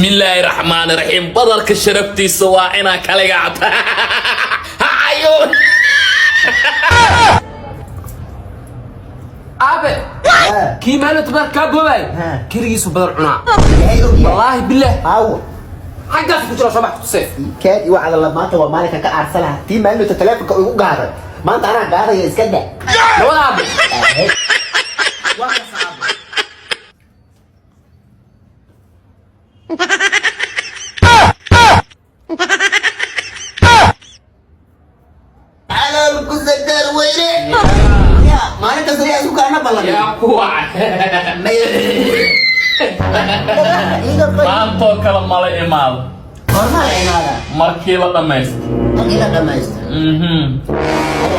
Bismillaahi raxmaani raxiim. Badarka sharaftiisa waa inaa kaliga cabta. Hayo. Aabe, kii maalinta badar kaa boobay keligiisu badar cunaa. Wallaahi bilah. Aawo? Xaggaas ku jira, soo bax kutusee. Kaadi, waxaad la maanta waa maalinka ka aarsan lahaa. Tii maalinta taleefonka igu gaaday, maanta anaa gaadaya, iska daa. Nabad, aabe. Waa kaas, aabe. Calool ku sadaar weyne ya, maalin kasta yaa isku kaana ballamay. Yaa ku wacay? Maantoo kale mala imaado. Hormaa la imaada? Markii la dhammaysto. Markii la dhamaysto.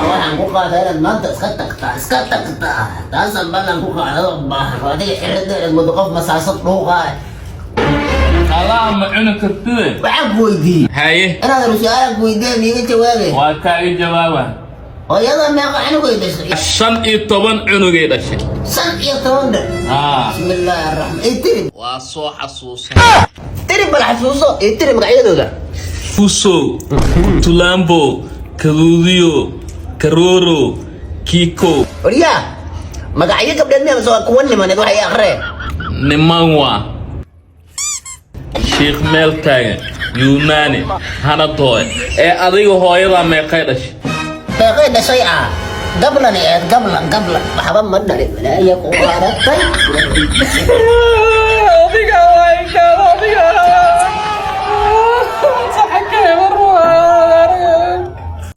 Waxaan ku qaadaa inaad maanta iska tagtaa, iska tagtaa. Taasaan ballan ku qaada baahan. Adiga xiradeed muddo qof masaasad dhuuqaa. Adaa ma cuni kartide. Waxaan ku weydiiyey Haye. inaad su-aalaan ku weydiiya miiga jawaabe. Waa kaaga jawaaba. Hooyada meeqa cunugay dhashay? 15 cunugay dhashay. 15 dhan? Aa. Bismillaahi araxmaan ii tiri. Waa soo xasuusan. Tiri bal, xasuuso, ii tiri magacyadooda. Fuso, Tulambo, Kaduudiyo, Karoro, Kiko. Waryaa, magacyo gabdheed miya mise waa kuwa nimaneed? Waxay akhreen. Niman waa Shiikh meel taagan, Yunaani Hanadooy. Ee adiga hooyadaa meeqay dhashay? Meeqay dhashay? Ah, gablan eed, gablan, gablan waxba ma dhalin. Walaaya ku qaadatay. Adiga waay, adiga saxanka ebar.